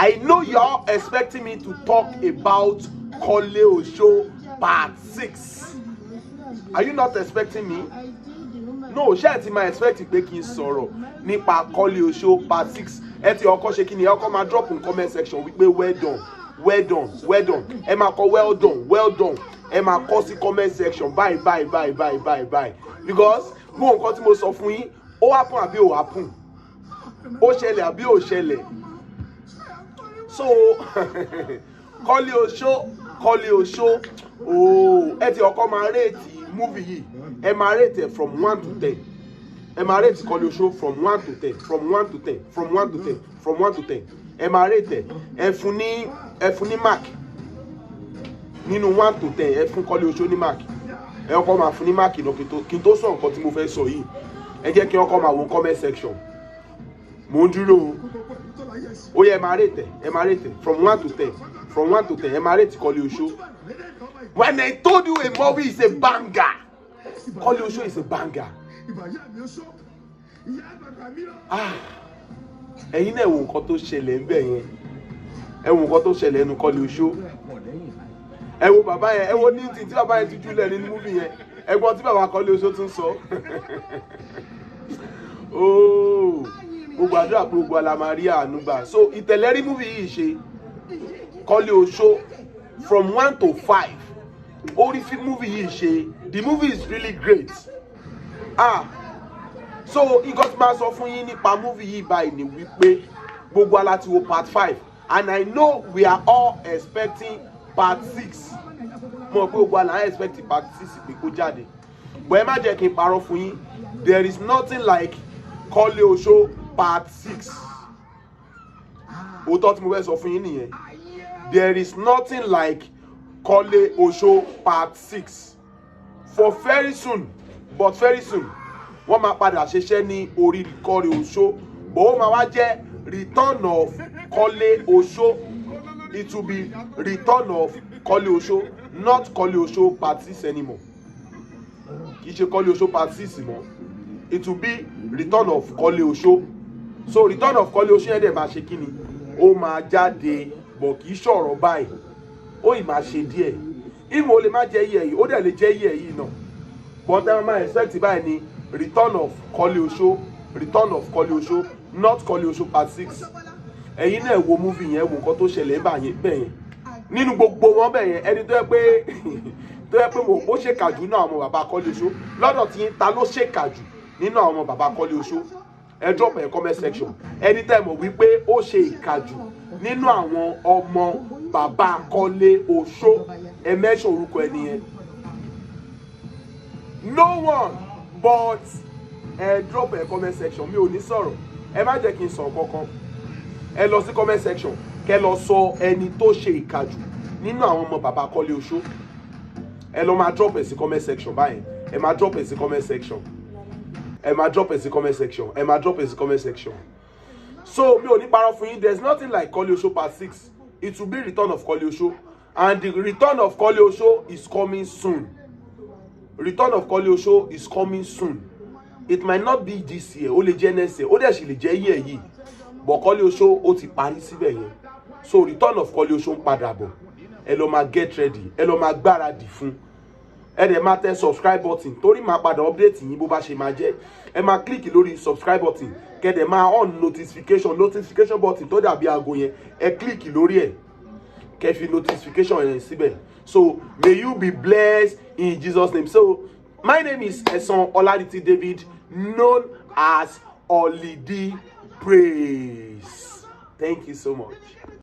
I know you're expecting me to talk about Kole Osho part 6. Are you not expecting me? No, ṣé ẹ ti máa expect pé kí n sọ̀rọ̀ nípa Kole Osho part 6? Ẹ ti ọkọ ṣe kí ni? Ẹ ọkọ máa drop in comment section wípé well done, well done, well done. Ẹ máa kọ well done, well done. Ẹ máa kọ sí comment section bye bye bye bye bye bye, because gbogbo nǹkan tí mo sọ fún yín, ó happen àbí ò happen? Ó ṣẹlẹ̀ àbí ò ṣẹlẹ̀? So Kọ́lé Oṣó, Kọ́lé Oṣó ooo, ẹ ti ọkọ máa rate movie yìí. Ẹ máa rate ẹ from 1 to 10. Ẹ máa rate Kọ́lé Oṣó from 1 to 10, from 1 to 10, from 1 to 10, from 1 to 10. Ẹ máa rate ẹ. Ẹ fún ní mark nínú 1 to 10. Ẹ fún Kọ́lé Oṣó ní mark. Ẹ kọ́kọ́ máa fún ní mark náà kí n tó sọ nǹkan tí mo fẹ́ sọ yìí. Ẹ jẹ́ kí n kọ́kọ́ máa wo comment section. Mò ń dúró o. Ó yẹ, ẹ máa rate ẹ máa rate from 1 to 10, from 1 to 10. Ẹ máa rate Kọ́lé Oṣó. When I told you a movie is a banger, Kọ́lé Oṣó is a banger. Ah, ẹ̀yin náà, wo nǹkan tó ṣẹlẹ̀ ń bẹ̀ yẹn. Ẹ wo nǹkan tó ṣẹlẹ̀ nínú Kọ́lé Oṣó. Ẹ wo bàbá yẹn. Ẹ wo ní tí bàbá yẹn ti júlẹ̀ nínú movie yẹn. Ẹ gbọ́n tí bàbá Kọ́lé Oṣó tún sọ. Ooo, mo gbàdúrà pé gbogbo ala máa rí àánú gbà. So ìtẹ̀lẹ́rí movie yìí ṣe Kọ́lé Oṣó from 1 to 5. Ó rí fi movie yìí ṣe. The movie is really great. Ah, so nǹkan tí máa sọ fún yín nípa movie yìí báyìí ni wípé gbogbo ala ti wo part 5 and I know we are all expecting part 6. Mo mọ̀ pé gbogbo ala ń expect part 6 pé kó jáde, but ẹ má jẹ́ kí n parọ́ fún yín, there is nothing like Kọ́lé Oṣó part 6. Òótọ́ tí mo fẹ́ sọ fún yín nìyẹn. There is nothing like Kọ́lé Oṣó part 6 for very soon, but very soon, wọ́n máa padà ṣiṣẹ́ ní orí Kọ́lé Oṣó, but ó máa wá jẹ́ Return of Kọ́lé Oṣó. It will be Return of Kọ́lé Oṣó, not Kọ́lé Oṣó part 6 anymore. Kì í ṣe Kọ́lé Oṣó part 6 mọ́. It will be Return of Kọ́lé Oṣó. So Return of Kọ́lé Oṣó yẹn dẹ̀ máa ṣe kí ni? Ó máa jáde bọ̀. Kì í ṣọ̀rọ̀ báyìí, ó ì máa ṣe díẹ̀. Ìmọ̀ ó lè má jẹ́ yẹ̀ yìí, ó dẹ̀ lè jẹ́ yẹ̀ yìí náà, but ẹ máa expect báyìí ni Return of Kọ́lé Oṣó, Return of Kọ́lé Oṣó, not Kọ́lé Oṣó part 6. Ẹ̀yin náà wo movie yẹn, wo nǹkan tó ṣẹlẹ̀ bẹ́ẹ̀ yẹn nínú gbogbo wọn bẹ́ẹ̀ yẹn. Ẹni tó yẹ pé mo ó ṣèkà jù nínú àwọn ọmọ bàbá Kọ́lé Oṣó lọ́dọ̀ tí ta ló ṣèkà jù nínú àwọn ọmọ bàbá Kọ́lé Oṣó? Ẹ drop ẹ comment section. Ẹni tẹ́ mọ̀ wípé ó ṣe ìkà jù nínú àwọn ọmọ bàbá Kọ́lé Oṣó, ẹ mention orúkọ ẹni yẹn. No one, but ẹ drop ẹ comment section. Mi ò ní sọ̀rọ̀, ẹ má jẹ́ kí n sọ̀rọ̀ kankan. Ẹ lọ sí comment section, kẹ́ lọ sọ ẹni tó ṣe ìkà jù nínú àwọn ọmọ bàbá Kọ́lé Oṣó. Ẹ lọ máa drop ẹ sí comment section báyìí. Ẹ máa drop ẹ sí comment section. Ẹ máa drop ẹ sí comment section. Ẹ máa drop ẹ sí comment section. So mi ò ní parọ́ fún yín, there is nothing like Kọ́lé Oṣó part 6. It will be Return of Kọ́lé Oṣó, and the Return of Kọ́lé Oṣó is coming soon. Return of Kọ́lé Oṣó is coming soon. It might not be this year, ó lè jẹ́ next year, ó dẹ̀ sì lè jẹ́ year yìí, but Kọ́lé Oṣó, ó ti parí síbẹ̀ yẹn. So Return of Kọ́lé Oṣó ń padà bọ̀. Ẹ lọ máa get ready, ẹ lọ máa gbáradì fún. Ẹ dẹ̀ máa tẹ subscribe button torí máa padà update yín bó bá ṣe máa jẹ́. Ẹ máa click lórí subscribe button, kẹ́ dẹ̀ máa on notification button tó dàbí aago yẹn. Ẹ click lórí ẹ̀, kẹ́ fi notification yẹn síbẹ̀. So may you be blessed in Jesus' name. So my name is Esan Oladiti David, known as Olidi Praise. Thank you so much.